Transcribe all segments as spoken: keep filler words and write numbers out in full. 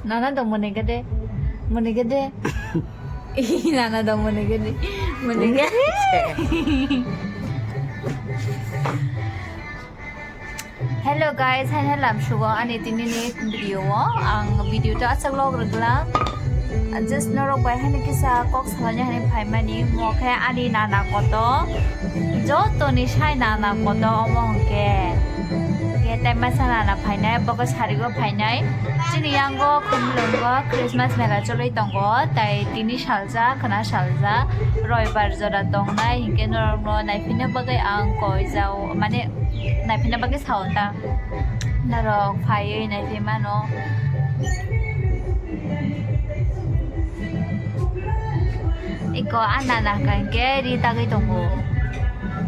Nana dong mone gede. Mone gede. Nana dong mone gede. Mone gede. Hello guys, hai hai lam sugo ani tini ni video o. Ang video to aswk log rwgwlang. Just norok bai hani kisa kok salanya hani phaimani mo khe ani nana koto. Joto ni sai nana koto omo hwnkhe. Khe tai masa nana phainai, bogo sarigo phainai. Chini yango Khumulwngo Christmas mela choloi tongo, tai tini salsa, khwna salsa, roibar jora tongnai, hinkhe norokno naiphinna bagwi ang koi jao, mane naiphinna bagwi sao ta. Norok phaiwi naiphi mano. Iko a nana hwnkha hinkhe ri tagwi tongo.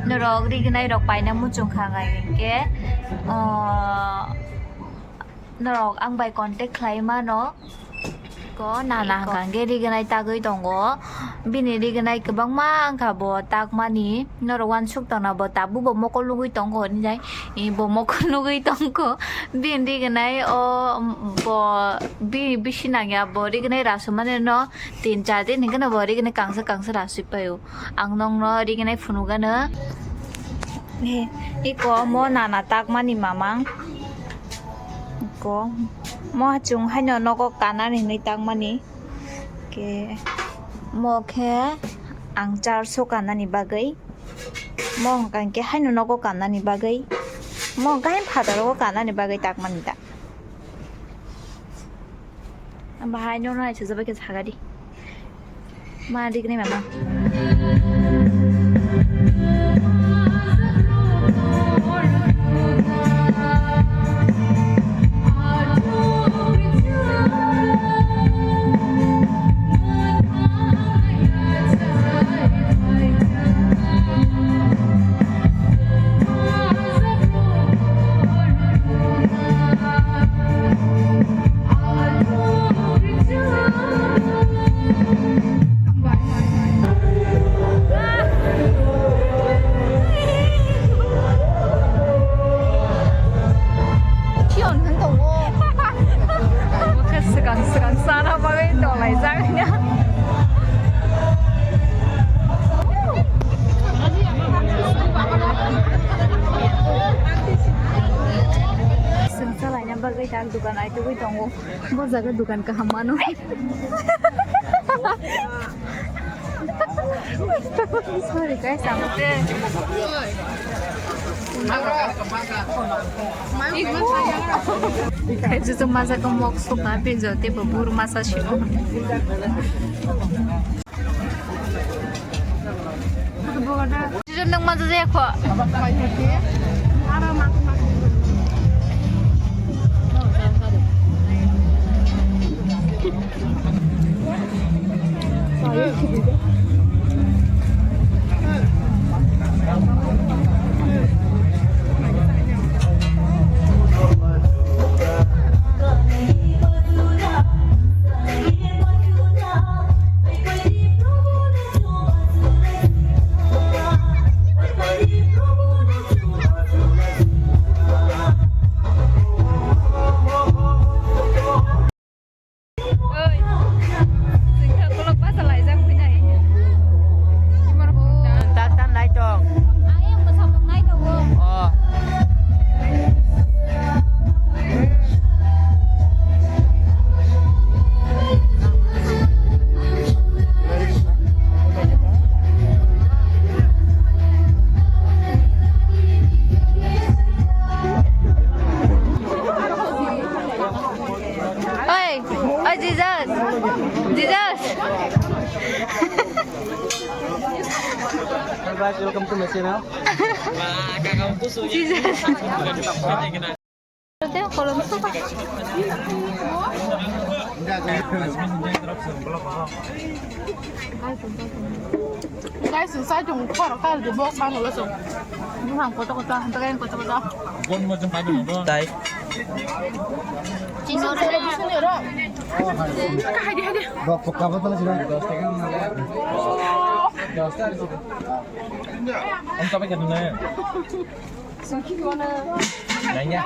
Norok rignai rok paina muchung kha hinkhe, ah, norok ang bai contact khlai mano. Ko nana hwnkha hwnkhe rignai tagwi tongo. Bini rignai kwbangma wngkha bo takmani. Norok uansuk tongna bo tabuk bo mokol nugwi tongo hinjai. Bo mokol nugwi tongkho. Bini rignai o bo bini bisi nangya bo rignai rasumani no tin char din hinkhe no bo rignai kangsa kangsa rasui paio. Ang nokno rignai phunukgano. Iko omo nana takmani mamang. Ko mo hachung haino nogo kanani hinwi tangmani. Ke mo khe ang charso kanani bagwi. Mo hwnkha khe haino nogo kanani bagwi. Mo hwnkha haino phataro kanani bagwi takmani da. Bahai no nai chajaba khe sagadi. Ma dik ni mama. Swkang swkang sana bagwi tonglaijak. Chwng salaina bagwi tak dukan aitugwi tongo. Bo jaga dukan kaham mano. Sorry guys, ang. Kaisa masa ko mok suka pinjo te buru masa siko. Jujur nang masa jaya ko. Oi. Singkha kolok basa laijak phinai. Tan tan nai tong. Ayang bwsa bwk nai tongo. Oh. Oi, oi, Jesus! Jesus! Hello guys, welcome to my channel. Jesus! Te kolom suka. Guys, inside yung parang kaya di boss ano guys. Buhang koto koto, ang tagay koto koto. Bon mo jeng padu mo. Tai. Sino ro, sino ro. Hadi hadi. Dok pokka botol sino. Ang tabi ka dun na. Nanya.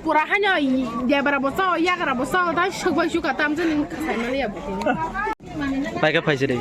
Pura hanya debra boso, yagra boso, dai sokbai suka tamjani kasai mani ya bukin. Paika paisiri.